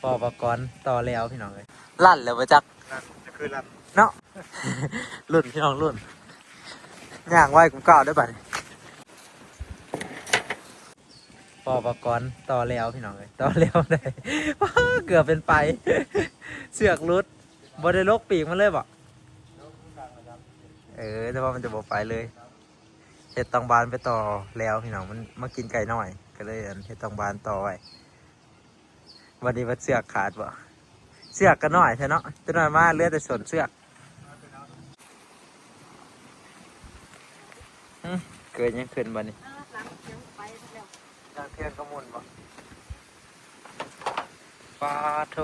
ປປກອນຕໍ່ແລ້ວພີ່ນ້ອງເອີຍ ລັນແລ້ວບໍ່ຈັກ ນັ້ນຄືລັນເນາະ ລຸ້ນພີ່ນ້ອງລຸ້ນ ຍ່າງໄວກວ່າເກົ່າເດີ້ບາດນີ້ ປປກອນຕໍ່ແລ້ວພີ່ນ້ອງເອີຍ ຕໍ່ແລ້ວໄດ້ ເກືອບເປັນໄປ ເຊືອກຫຼຸດ ບໍ່ໄດ້ຫຼົກປີກມັນເລີຍບໍ? ເອີ ແຕ່ວ່າມັນຈະບໍ່ໄປເລີຍ ເຮັດຕອງບານໄປຕໍ່ແລ້ວພີ່ນ້ອງ ມັນມາກິນໄກ່ນ້ອຍ ກໍເລີຍອັນເຮັດຕອງບານຕໍ່ໄວ້ ບັດນີ້ວ່າເຊືອກຂາດບໍ? ເຊືອກກໍນ້ອຍແທ້ເນາະ ຈັກໜ້ອຍມາເຫຼືອແຕ່ສົ້ນເຊືອກ ຫຶ ເກີດຫຍັງຂຶ້ນບັດນີ້? ຫຼັງທຽງກໍໝຸ່ນບໍ? ປາດໂທ້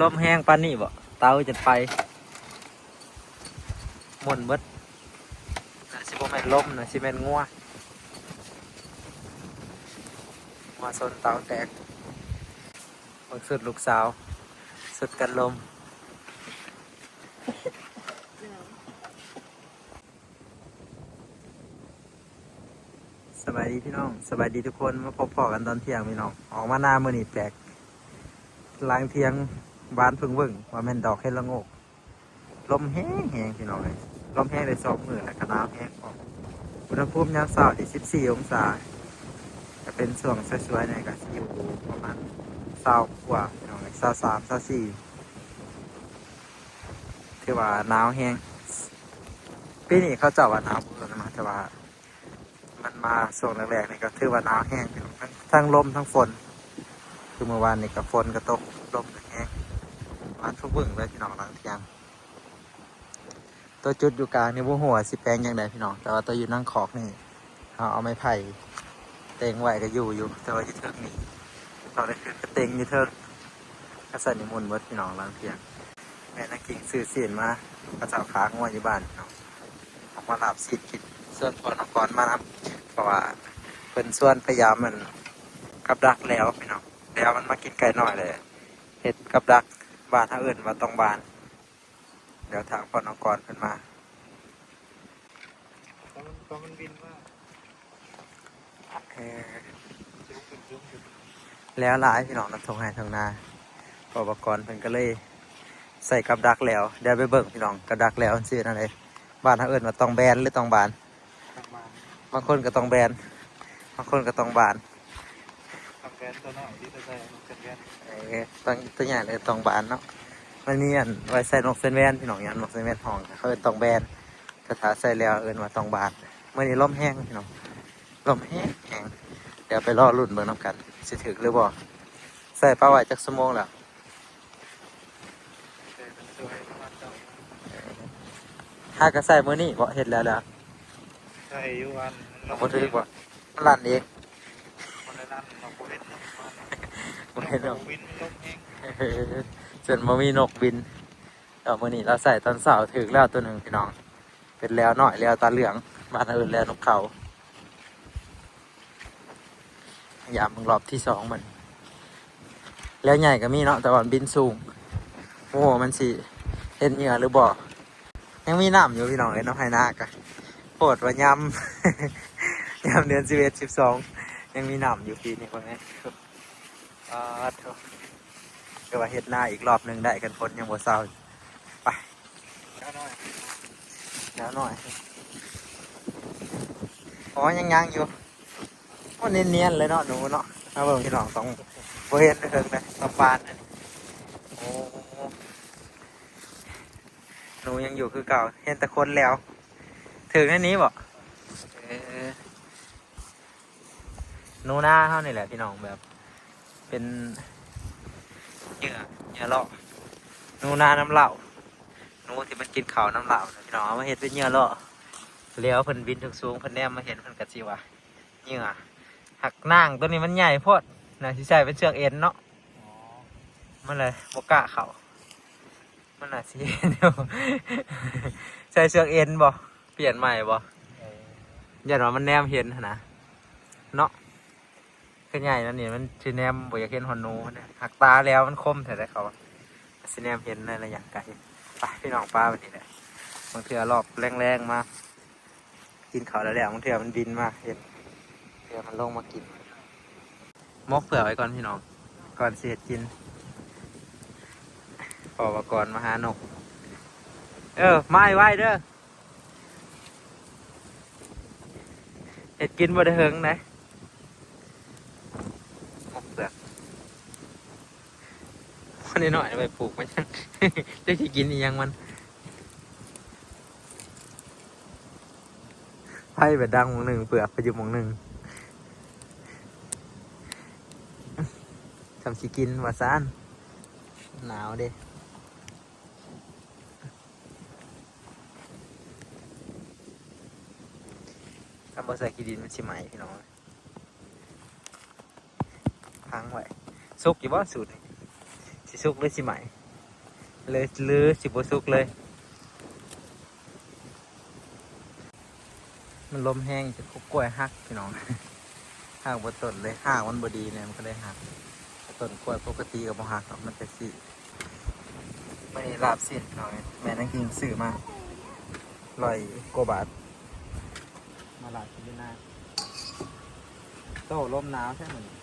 ລົມແຮງປານນີ້ບໍ? ເຕົາຈົນໄປ ໝຸ່ນເບິດ ໜ້າຊິບໍ່ແມ່ນລົມ ໜ້າຊິແມ່ນງົວ ງົວຊົນເຕົາແຕກ ເບິ່ງຊຸດລູກສາວ ຊຸດກັນລົມ. ສະບາຍດີພີ່ນ້ອງ ສະບາຍດີທຸກຄົນ ມາພົບພໍ້ກັນຕອນທ່ຽງພີ່ນ້ອງ ອອກມານາມື້ນີ້ແປກ ຫຼັງທ່ຽງບານເພິ່ງເວີ້ງ ວ່າແມ່ນດອກເຫັດລະໂງກ ລົມແຮງແຮງພີ່ນ້ອງເອີຍ ລົມແຮງໄດ້ສອງມື້ແລ້ວ ກໍໜາວແຮງພ້ອມ ອຸນຫະພູມຍາມເຊົ້ານີ້ສິບສີ່ອົງສາ ກໍເປັນຊ່ວງສວຍໆແດ່ ກໍຊິຢູ່ປະມານຊາວກວ່າພີ່ນ້ອງເອີຍ ຊາວສາມ ຊາວສີ່ ຖືວ່າໜາວແຮງ ປີນີ້ເຂົາເຈົ້າວ່າໜາວກວ່າເກົ່າເນາະ ແຕ່ວ່າ ມັນມາຊ່ວງແລກໆນີ້ກໍຖືວ່າໜາວແຮງ ທັງ ທັງລົມທັງຝົນ ຄືມື້ວານນີ້ກໍຝົນກໍຕົກ ລົມກໍແຮງ ບານເພິ່ງເວີ້ງເລີຍພີ່ນ້ອງ ຫຼັງທ່ຽງ ຕົວຈຸດຢູ່ກາງນີ້ບໍ່ຮູ້ວ່າຊິແປງຈັ່ງໃດພີ່ນ້ອງ ແຕ່ວ່າຕົວຢູ່ຫຼັງຄອກນີ້ ເຮົາເອົາໄມ້ໄຜ່ເຕັງໄວ້ກໍຢູ່ຢູ່ ແຕ່ວ່າຢູ່ເທິງນີ້ ຕ້ອງໄດ້ຂຶ້ນໄປເຕັງຢູ່ເທິງ ຄັນຊັ້ນນີ້ໝຸ່ນເບິດພີ່ນ້ອງ ຫຼັງທ່ຽງ. ແມ່ນາກິ່ງຊື້ຊີ້ນມາ ເຂົາເຈົ້າຂາງົວຢູ່ບ້ານເນາະ ເອົາມາລາບຊີ້ນກິນ ຊວນພໍ່ນ້ອງກອນມານຳ ເພາະວ່າເພິ່ນຊວນໄປຢາມອັນກັບດັກແລ້ວພີ່ນ້ອງ ແລ້ວມັນມາກິນໄກ່ນ້ອຍແຫຼະ ເຮັດກັບດັກ ບ້ານເຮົາເອີ້ນວ່າຕອງບານ ດຽວຖ້າພໍ່ນ້ອງກອນເພິ່ນມາ ຕອນມັນ ຕອນມັນບິນມາ ເອີ ແລ້ວຫຼາຍພີ່ນ້ອງນຳທົ່ງໄຮ່ທົ່ງນາ ພໍ່ປະກອນເພິ່ນກໍເລີຍໃສ່ກັບດັກແລ້ວ ດຽວໄປເບິ່ງພີ່ນ້ອງ ກັບດັກແລ້ວມັນຊິເປັນແນວໃດ ບ້ານເຮົາເອີ້ນວ່າຕອງແບນ ຫຼື ຕອງບານ ຕອງບານ ບາງຄົນກໍຕອງແບນ ບາງຄົນກໍຕອງບານ ຕອງແບນຕົວນ້ອຍ ທີ່ຕົວໃຫຍ່ມັນເປັນແບນ ເອີ ຕອງ ຕົວໃຫຍ່ເລີຍຕອງບານເນາະ ມັນມີອັນໄວ້ໃສ່ນົກເຊນແວນພີ່ນ້ອງ ຍາມນົກເຊນແວນຮ້ອງ ເຂົາເອີ້ນຕອງແບນ ແຕ່ຖ້າໃສ່ແລ້ວເອີ້ນວ່າຕອງບານ ມື້ນີ້ລົມແຮງພີ່ນ້ອງ ລົມແຮງໆ ດຽວໄປລໍລຸ້ນເບິ່ງນຳກັນ ຊິຖືກຫຼືບໍ່ ໃສ່ປະໄວ້ຈັກຊົ່ວໂມງແລ້ວ? ຫາກໍໃສ່ມື້ນີ້ບໍ ເຮັດແລ້ວແລ້ວ ໃສ່ຢູ່ອັນ ມັນບໍ່ຖືກບໍ ມັນລັ່ນເອງ ບໍ່ໄດ້ລັ່ນ ເຮົາບໍ່ເຫັນນົກ ບໍ່ເຫັນນົກ ເອີ ຈົນບໍ່ມີນົກບິນ ແລ້ວມື້ນີ້ລາວໃສ່ຕອນເຊົ້າ ຖືກແລ້ວຕົວໜຶ່ງພີ່ນ້ອງ ເປັນແລ້ວນ້ອຍ ແລ້ວຕາເຫຼືອງ ບ້ານເຮົາເອີ້ນແລ້ວນົກເຂົາ ຢາມເບິ່ງລອບທີສອງມັນ ແລ້ວໃຫຍ່ກໍມີເນາະ ແຕ່ວ່າມັນບິນສູງ ບໍ່ຮູ້ວ່າມັນຊິເຫັນເຫຍື່ອຫຼືບໍ່ ຍັງມີນ້ຳຢູ່ພີ່ນ້ອງເອີຍ ນຳໄຮ່ນາກະ ໂພດວ່າຍາມ ຍາມເດືອນສິບເອັດ ສິບສອງ ຍັງມີນ້ຳຢູ່ປີນີ້ ເບິ່ງແນ່ ປາດໂທ້ ຄືວ່າເຮັດນາອີກລອບໜຶ່ງໄດ້ ຄັນຝົນຍັງບໍ່ເຊົາ ໄປ ແລ້ວໜ້ອຍ ແລ້ວໜ້ອຍ ອໍ ຍັງໆຢູ່ ໂອ້ ນຽນໆເລີຍເນາະ ໜູເນາະ ມາເບິ່ງພີ່ນ້ອງ ຕ້ອງ ບໍ່ເຫັນແຕ່ເທິງເລີຍ ຕ້ອງປານ ໂອ້ ໜູຍັງຢູ່ຄືເກົ່າ ເຫັນແຕ່ຄົນແລ້ວ ຖືກໃນນີ້ບໍ? ເອີ ໜູນາເຮົານີ້ແຫຼະພີ່ນ້ອງ ແບບເປັນເຫຍື່ອ ເຫຍື່ອເລາະ ໜູນານຳເລົາ ໜູທີ່ມັນກິນເຂົ້ານຳເລົານະພີ່ນ້ອງ ເອົາມາເຮັດເປັນເຫຍື່ອເລາະ ແລ້ວເພິ່ນບິນສູງໆ ເພິ່ນແນມມາເຫັນ ເພິ່ນກໍຊິວ່າເຫຍື່ອ ຫາກນາງໂຕນີ້ມັນໃຫຍ່ໂພດ ໜ້າຊິໃຊ້ເປັນເຊືອກເອັນເນາະ ອໍ ມັນເລີຍບໍ່ກ້າເຂົ້າ ມັນໜ້າຊິເຫັນຢູ່ ໃສ່ເຊືອກເອັນບໍ? ປ່ຽນໃໝ່ບໍ? ເອີ ຢ້ານວ່າມັນແນມເຫັນຫັ້ນນະ ເນາະ ຄືໃຫຍ່ແນວນີ້ມັນຊິແນມບໍ່ຢາກເຫັນຮອດໜູ ຫາກຕາແຫຼວມັນຄົມແທ້ເດ້ເຂົາວ່າ ຊິແນມເຫັນໃນໄລຍະໄກ ໄປພີ່ນ້ອງ ປາບາດນີ້ແຫຼະ ບາງເທື່ອລອບແລງໆມາ ກິນເຂົ້າແລ້ວໆ ບາງເທື່ອມັນບິນມາເຫັນ ເທື່ອມັນລົງມາກິນ ໝົກເຜືອກໄວ້ກ່ອນພີ່ນ້ອງ ກ່ອນຊິເຮັດກິນ ພໍວ່າກ່ອນມາຫານົກ. ເອີ ມາໄວໆເດີ. ເຮັດກິນບໍ່ໄດ້ເຫິງໃດ. ໝາກເຜືອກ ນ້ອຍໆໄວ້ປູກມັນ ຈັກຊິກິນອີ່ຫຍັງມັນ. ໄຟໄປດັງໝ່ອງໜຶ່ງ ເຜືອກໄປຢູ່ໝ່ອງໜຶ່ງ ຊ່ຳຊິກິນວ່າຊັ້ນ. ໜາວເດ້. ຖ້າບໍ່ໃສ່ຂີ້ດິນມັນຊິໄໝ້ ພີ່ນ້ອງ. ພັງໄວ້. ສຸກຢູ່ບໍ່ສູດນີ້? ຊິສຸກຫຼືຊິໄໝ້ ຫຼື ຫຼືຊິບໍ່ສຸກເລີຍ? ມັນລົມແຮງ ຈະ ກ້ວຍຫັກ ພີ່ນ້ອງ. ຫັກເບິດຕົ້ນເລີຍ. ຮາກມັນບໍ່ດີແນ່ ມັນກໍເລີຍຫັກ. ຕົ້ນກ້ວຍປົກກະຕິກໍບໍ່ຫັກດອກ ມັນແຕ່ຊີ້. ມື້ນີ້ລາບຊີ້ນ ພີ່ນ້ອງ. ແມ່ນາງກິງຊື້ມາ ຮ້ອຍກວ່າບາດ. ມາລາບກິນຢູ່ນາ. ໂອ້ ລົມໜາວແທ້ມື້ນີ້.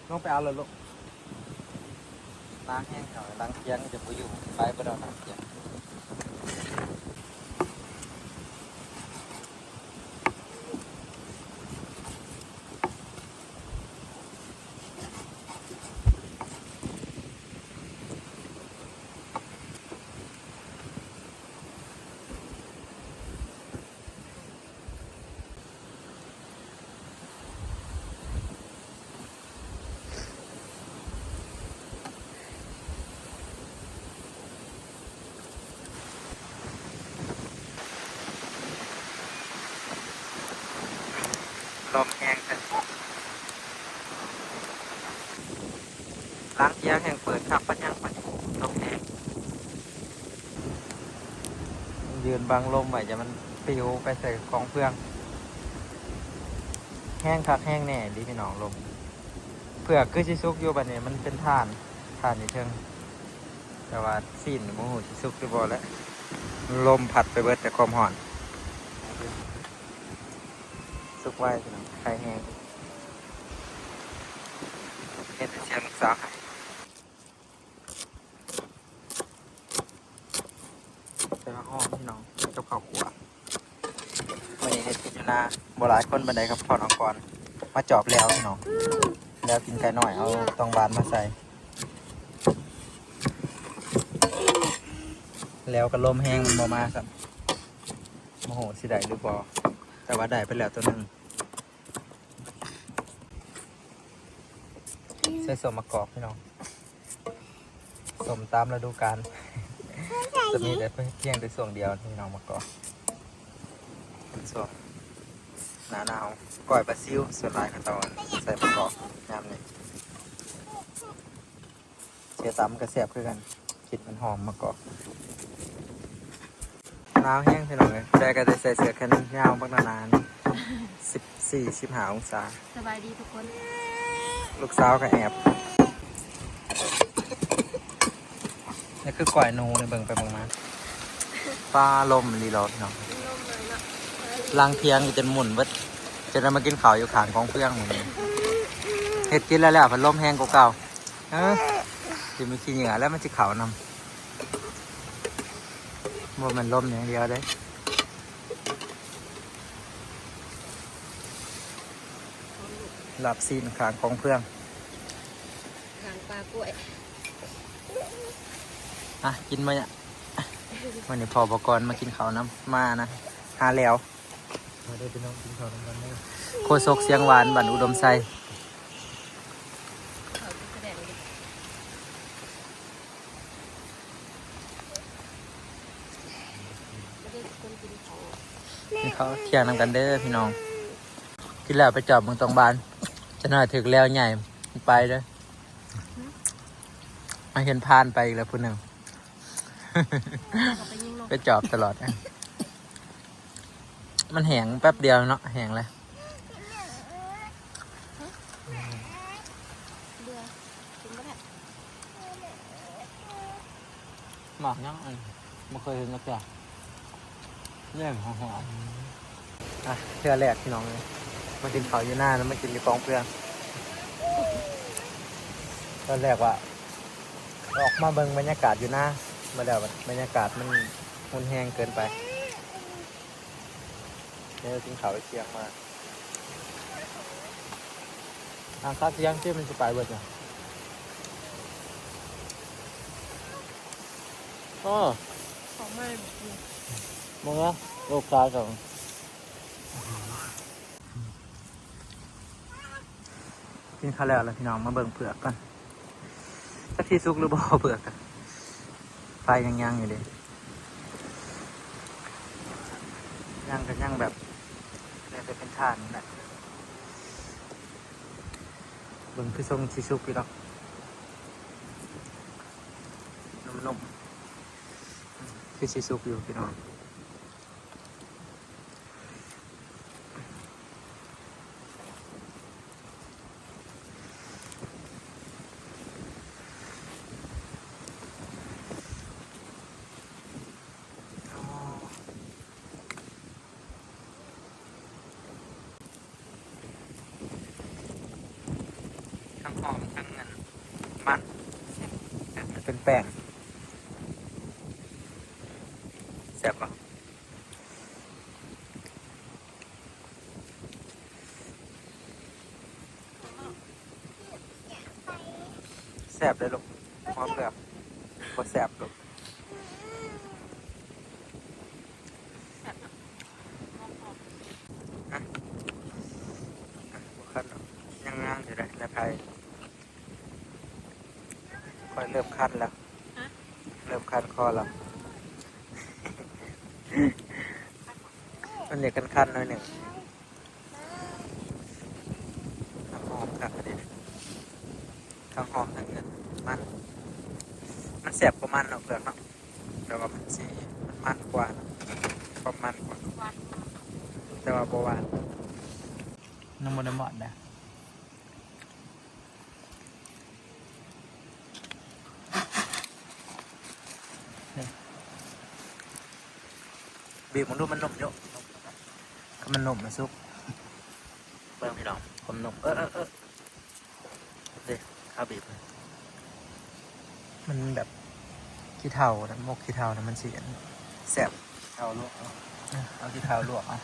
ລົງໄປເອົາເລີຍລູກ. ໜາວແຮງເນາະ ຫຼັງທ່ຽງຈະບໍ່ຢູ່ ໄປບໍ່ໄດ້ຫຼັງທ່ຽງ. ລົມແຮງແທ້. ຫຼັງທ່ຽງແຮງເປີດຄັກປານຫຍັງປານນີ້ ລົມແຮງ. ຢືນບັງລົມໄວ້ ຢ່າມັນປິວໄປໃສ່ຂອງເຟືອງ. ແຮງຄັກແຮງແນ່ເດພີ່ນ້ອງ ລົມ. ເຜືອກຄືຊິສຸກຢູ່ ບາດນີ້ມັນເປັນຖ່ານ ຖ່ານຢູ່ເທິງ. ແຕ່ວ່າຊີ້ນບໍ່ຮູ້ຊິສຸກຫຼືບໍ່ແຫຼະ ລົມພັດໄປເບິດແຕ່ຄວາມຮ້ອນ. ສຸກໄວພີ່ນ້ອງ ໄຄແຮງ. ເຮັດແຕ່ສຽງລູກສາວໄຫ້. ແຕ່ວ່າຫອມພີ່ນ້ອງ ເຮັດກັບເຂົ້າຂົ້ວ. ມື້ນີ້ເຮັດກິນຢູ່ນາ ບໍ່ຫຼາຍຄົນປານໃດ ກັບພໍ່ນ້ອງກອນ. ມາຈອບແລ້ວພີ່ນ້ອງ ແລ້ວກິນໄກ່ນ້ອຍ ເອົາຕອງບານມາໃສ່. ແລ້ວກໍລົມແຮງ ມັນບໍ່ມາຊ້ຳ ບໍ່ຮູ້ຊິໄດ້ຫຼືບໍ່ ແຕ່ວ່າໄດ້ໄປແລ້ວໂຕໜຶ່ງ. ໃສ່ສົ້ມໝາກກອກພີ່ນ້ອງ ສົ້ມຕາມລະດູການ. ຈະມີແຕ່ພຽງແຕ່ຊ່ວງດຽວພີ່ນ້ອງ ໝາກກອກ ເປັນຊ່ວງໜ້າໜາວ. ກ້ອຍປາຊິວ ສ່ວນຫຼາຍເຂົາເຈົ້າໃສ່ໝາກກອກຍາມນີ້. ເສືອຕຳກໍແຊບຄືກັນ ກິ່ນມັນຫອມໝາກກອກ. ໜາວແຮງພີ່ນ້ອງເອີຍ ແຕ່ກໍໄດ້ໃສ່ເສື້ອແຂນຍາວບັກໜາໆ ສິບສີ່ ສິບຫ້າອົງສາ. ສະບາຍດີທຸກຄົນ. ລູກສາວກໍແອບ. ນີ້ຄືກ້ອຍໜູນີ້ ເບິ່ງໄປເບິ່ງມາ. ຟ້າລົມອີ່ຫຼີເນາະພີ່ນ້ອງ. ຫຼັງທ່ຽງຈົນໝຸ່ນເບິດ ຈົນໄດ້ມາກິນເຂົ້າຢູ່ຂ້າງກອງເຟືອງມື້ນີ້. ເຮັດກິນແລ້ວໆ ພັດລົມແຮງກວ່າເກົ່າ. ເອີ ຊິມີຂີ້ເຫຍື້ອແລ້ວ ມັນຊິເຂົ້ານຳ. ບໍ່ແມ່ນລົມຢ່າງດຽວເດ້. ລາບຊີ້ນຂ້າງກອງເຟືອງ ຂ້າງປ່າກ້ວຍ. ອ່ະ ກິນມາ ມື້ນີ້ພໍ່ບໍ່ກ່ອນມາກິນເຂົ້ານຳ ມານະ ຫາແລ້ວ. ມາເດີພີ່ນ້ອງ ກິນເຂົ້ານຳກັນເດີ. ໂຄສົກສຽງຫວານ ບ້ານອຸດົມໄຊ. ກິນເຂົ້າທ່ຽງນຳກັນເດີພີ່ນ້ອງ. ກິນແລ້ວໄປຈອບເບິ່ງຕອງບານ ຈະໜ້ອຍຖືກແລ້ວໃຫຍ່ໄປເດີ. ມາເຫັນຜ່ານໄປອີກແລ້ວຜູ້ໜຶ່ງ ໄປຈອບຕະຫຼອດ. ມັນແຫ້ງແປັບດຽວເນາະ ແຫ້ງແລ້ວ. ເບື່ອ ກິນບໍ່ໄດ້. ໝາກຫຍັງອັນ ບໍ່ເຄີຍເຫັນຈັກເທື່ອ. ແມ່ນຫອມໆ. ອ່ະ ເທື່ອແລກພີ່ນ້ອງເອີຍ ມາກິນເຂົ້າຢູ່ນາ ແລ້ວມາກິນຢູ່ກອງເຟືອງ. ຕອນແລກວ່າ ອອກມາເບິ່ງບັນຍາກາດຢູ່ນາ ມາແລ້ວບັນຍາກາດມັນຮຸນແຮງເກີນໄປ. ເດີ ກິນເຂົ້າໄປທ່ຽງມາ. ອາ ຄາສຽງຊິມັນຊິໄປເບິດນະ. ໂອ້ ເຂົ້າໃໝ່ ເບິ່ງເນາະ ລູກຄ້າສອງ. ກິນຂ້າວແລ້ວລະພີ່ນ້ອງ ມາເບິ່ງເຜືອກກ່ອນ ຈັກຊິສຸກຫຼືບໍ່ເຜືອກ ໄຟຍັງຍ່າງຢູ່ເດ້ ຍ່າງກໍຍ່າງແບບ ແຕ່ເປັນຖ່ານນີ້ແຫຼະ. ເບິ່ງຄືຊົງຊິສຸກຢູ່ດອກ ນຸ່ມໆ ຄືຊິສຸກຢູ່ພີ່ນ້ອງ. ທັງຫອມທັງອັນມັນ ເປັນແປ້ງ ແຊບບໍ່? ແຊບເດ້ລູກ ພໍເກືອບ ບໍ່ແຊບລູກ. ບໍ່ຄັນດອກ ຍັງງາມຢູ່ເດ້ ແລ້ວໄຜ ຂ້ອຍເລີ່ມຄັນແລ້ວ ຮະ ເລີ່ມຄັນຄໍແລ້ວ ມັນຢາກຄັນໆ ໜ້ອຍໜຶ່ງ. ທັງຫອມຄັກອັນນີ້ ທັງຫອມທັງອັນມັນ ມັນແຊບກວ່າມັນເນາະເຜືອກເນາະ ແຕ່ວ່າມັນຊິ ມັນມັນກວ່າ ຄວາມມັນກວ່າ ແຕ່ວ່າບໍ່ຫວານ ຍັງບໍ່ໄດ້ໝົດເດ້. ບີບເບິ່ງດູ ມັນນຸ່ມຢູ່ ຄັນມັນນຸ່ມມັນສຸກ ເບິ່ງພີ່ນ້ອງ ຄວາມນຸ່ມ ເອີ ເອີ ເອີ ເດ້ ເອົາບີບ ມັນແບບ ຂີ້ເຖົ້ານະ ໝົກຂີ້ເຖົ້ານະ ມັນຊິອັນແຊບ ເຖົ້າລວກເອົາ ເອີ ເອົາຂີ້ເຖົ້າລວກເອົາ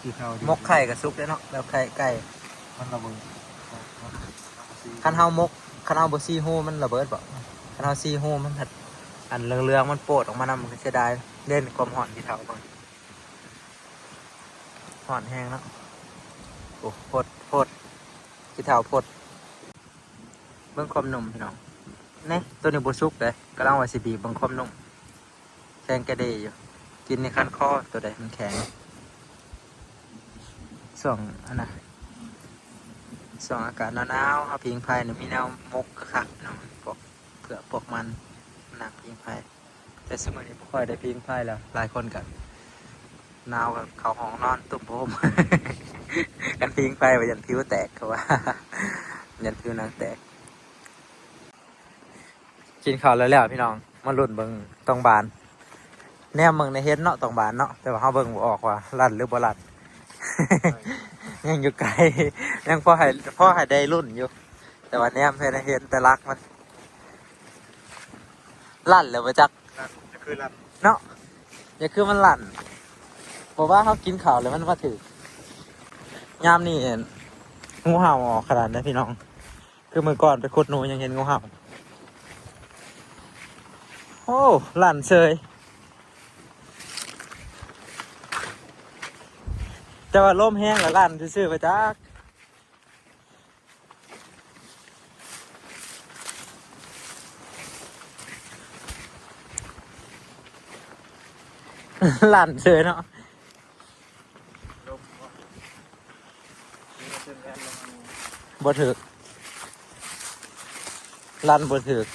ຂີ້ເຖົ້າດີ ໝົກໄຂ່ກໍສຸກເດ້ເນາະ ແບບໄຂ່ໄກ່ ມັນລະເບີດ ຄັນເຮົາໝົກ ຄັນເຮົາບໍ່ສີ່ຮູມັນລະເບີດບໍ? ຄັນເຮົາສີ່ຮູມັນພັດ ອັນເຫຼືອງໆ ມັນໂປດອອກມານຳ ມັນກໍເສຍດາຍ ເດ້ ຄວາມຮ້ອນຂີ້ເຖົ້າເບິ່ງ ຮ້ອນແຮງເນາະ ໂອ້ ໂພດ ໂພດ ຂີ້ເຖົ້າໂພດ. ເບິ່ງຄວາມນຸ່ມພີ່ນ້ອງ ແນ່ ໂຕນີ້ບໍ່ສຸກເດ້ ກຳລັງວ່າຊິບີບເບິ່ງຄວາມນຸ່ມ ແຂງກະເດຢູ່ ກິນໃນຄັນຄໍ ໂຕໃດມັນແຂງ ຊ່ວງອັນນະ ຊ່ວງອາກາດໜາວໆ ເຮົາຜິງໄຟນີ້ມີແນວໝົກຄັກໆ ເນາະ ພວກເຜືອກພວກມັນ ນັ່ງຜິງໄຟ. ແຕ່ຊຸມມື້ນີ້ບໍ່ຄ່ອຍໄດ້ຜິງໄຟແລ້ວ ຫຼາຍຄົນກໍໜາວກໍເຂົ້າຫ້ອງນອນຕຸ້ມຜ້າຫົ່ມ ຄັນຜິງໄຟວ່າຢ້ານຜິວແຕກ ເຂົາວ່າຢ້ານຜິວໜັງແຕກ. ກິນເຂົ້າແລ້ວໆ ພີ່ນ້ອງ ມາລຸ້ນເບິ່ງຕອງບານ ແນມເບິ່ງໃນເຫັນເນາະ ຕອງບານເນາະ ແຕ່ວ່າເຮົາເບິ່ງບໍ່ອອກວ່າລັນຫຼືບໍ່ລັນ ຍັງຢູ່ໄກ ຍັງພໍໃຫ້ ພໍໃຫ້ໄດ້ລຸ້ນຢູ່ ແຕ່ວ່າແນມໃສ່ໃນເຫັນແຕ່ຫຼັກມັນ ລັນແລ້ວບໍ່ຈັກ ລັນ ຄືລັນ ເນາະ ຢ່າຄືມັນລັນ ບໍ່ວ່າເຮົາກິນເຂົ້າແລ້ວມັນມາຖືກ ຍາມນີ້ ງູເຫົ່າອອກຂະໜາດໃດພີ່ນ້ອງ ຄືມື້ກ່ອນໄປຂຸດໜູຍັງເຫັນງູເຫົ່າ ໂອ້ ລັນເສີຍ ແຕ່ວ່າລົມແຮງລະລັນຊື່ໆ ບໍ່ຈັກ. ລັນເສີຍເນາະ ບໍ່ຖືກ ລັນບໍ່ຖືກ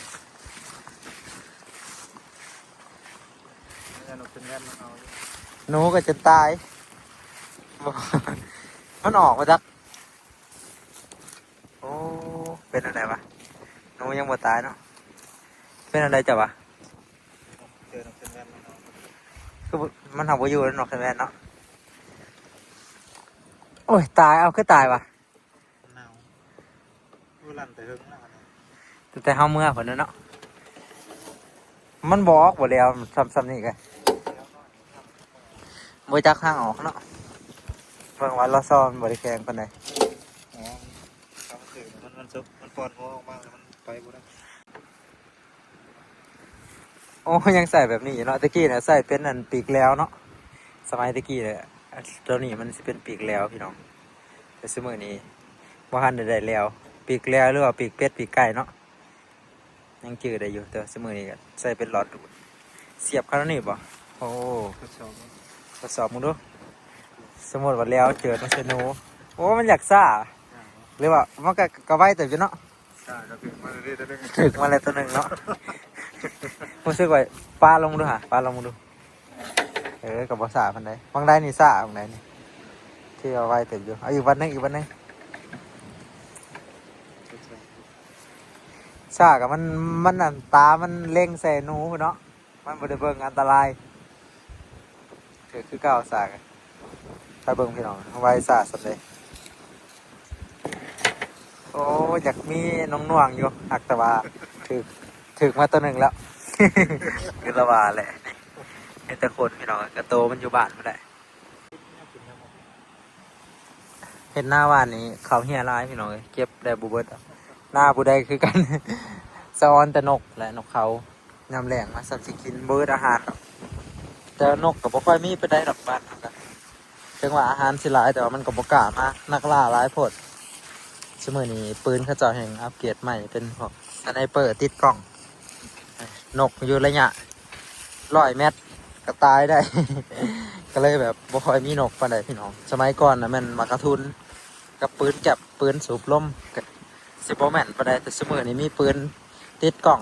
ໜູກໍຈົນຕາຍ ມັນອອກມາຈາກ ໂອ້ ເປັນແນວໃດວະ ໜູຍັງບໍ່ຕາຍເນາະ ເປັນແນວໃດເຈົ້າວະ ຄືມັນຫາກບໍ່ຢູ່ແລ້ວເນາະ ຄັນແມ່ນເນາະ ໂອ້ຍ ຕາຍ ເອົາ ຄືຕາຍວະ ໜາວ ໂອ້ ລັນແຕ່ເຫິງແລ້ວ ຕັ້ງແຕ່ເຮົາເມືອພຸ້ນແລ້ວເນາະ ມັນບໍ່ອອກບໍ່ແລ້ວ ຊ່ຳ ຊ່ຳນີ້ກະບໍ່ຈັກທາງອອກເນາະ. ເບິ່ງວ່າລະຊອມັນບໍ່ໄດ້ແຂງປານໃດ. ອໍ ມັນ ມັນ ມັນປ່ອນຫົວອອກມາແລ້ວມັນໄປບໍ່ໄດ້. ໂອ້ ຍັງໃຊ້ແບບນີ້ຢູ່ເນາະ. ແຕ່ກີ້ນະໃຊ້ເປັນອັນປີກແຫຼວເນາະ. ສະໄໝແຕ່ກີ້ນະ ໂຕນີ້ມັນຊິເປັນປີກແຫຼວພີ່ນ້ອງ. ແຕ່ຊຸມື້ນີ້ບໍ່ທັນໄດ້ ໄດ້ແຫຼວ ປີກແຫຼວ ຫຼືວ່າປີກເປັດ ປີກໄກ່ເນາະ. ຍັງຈື່ໄດ້ຢູ່ ແຕ່ວ່າຊຸມື້ນີ້ກະໃຊ້ເປັນຫຼອດດູດ. ສຽບຂະໜາດນີ້ບໍ່? ໂອ້ ທົດສອບເບິ່ງ ທົດສອບເບິ່ງດູ. ສົມມຸດວ່າແຫຼວເຈີມັນໃສ່ໜູ. ໂອ້ ມັນຢາກຊ້າ ຫຼືວ່າມັນກະ ກະໄວເຕີບຢູ່ເນາະ. ຊ້າ ກະຖືກມາເລີຍໂຕໜຶ່ງ ຖືກມາແລ້ວໂຕໜຶ່ງເນາະ. ຮູ້ສຶກວ່າປາລົງດູຫາ ປາລົງດູ. ເອີ ກະບໍ່ຊ້າປານໃດ. ບາງໄດນີ້ຊ້າ ບາງໄດນີ້ ຖືວ່າໄວເຕີບຢູ່. ເອົາອີກບັດໜຶ່ງ ອີກບັດໜຶ່ງ. ຊ້າກະມັນ ມັນອັນ ຕາມັນເລັງໃສ່ໜູພຸ້ນເນາະ. ມັນບໍ່ໄດ້ເບິ່ງອັນຕະລາຍ. ຖືກຄືເກົ່າ ຊ້າກະ ໄປເບິ່ງພີ່ນ້ອງ ໄວຊ້າສ່ຳໃດ. ໂອ້ ຢາກມີໜ່ວງໆຢູ່ ຫາກແຕ່ວ່າຖືກ ຖືກມາໂຕໜຶ່ງແລ້ວ. ຄືລະວ່າແຫຼະ ມີແຕ່ຄົນພີ່ນ້ອງ ກະໂຕມັນຢູ່ບ້ານພຸ້ນແຫຼະ. ເຮັດນາຫວ່ານນີ້ເຂົ້າເຮ່ຍຫຼາຍພີ່ນ້ອງເອີຍ ເກັບໄດ້ບໍ່ເບິດ. ນາຜູ້ໃດຄືກັນ ສະອອນແຕ່ນົກ ແລະ ນົກເຂົາ. ຍາມແລ້ງມາສ່ຳຊິກິນບໍ່ອຶດອາຫານດອກ. ແຕ່ນົກກະບໍ່ຄ່ອຍມີປານໃດດອກບ້ານເຮົາກະ ເຖິງວ່າອາຫານຊິຫຼາຍ ແຕ່ວ່າມັນກະບໍ່ກ້າມາ ນັກລ່າຫຼາຍໂພດ. ຊຸມື້ນີ້ປືນເຂົາເຈົ້າແຮ່ງອັບເກຣດໃໝ່ ເປັນພວກສະໄນເປີຕິດກ້ອງ. ນົກຢູ່ໄລຍະຮ້ອຍແມັດກະຕາຍໄດ້. ກະເລີຍແບບບໍ່ຄ່ອຍມີນົກປານໃດພີ່ນ້ອງ. ສະໄໝກ່ອນນະແມ່ນໝາກກະທຸນກັບປືນແກັບ ປືນສູບລົມ ກະຊິບໍ່ແມ່ນປານໃດ. ແຕ່ຊຸມື້ນີ້ມີປືນຕິດກ້ອງ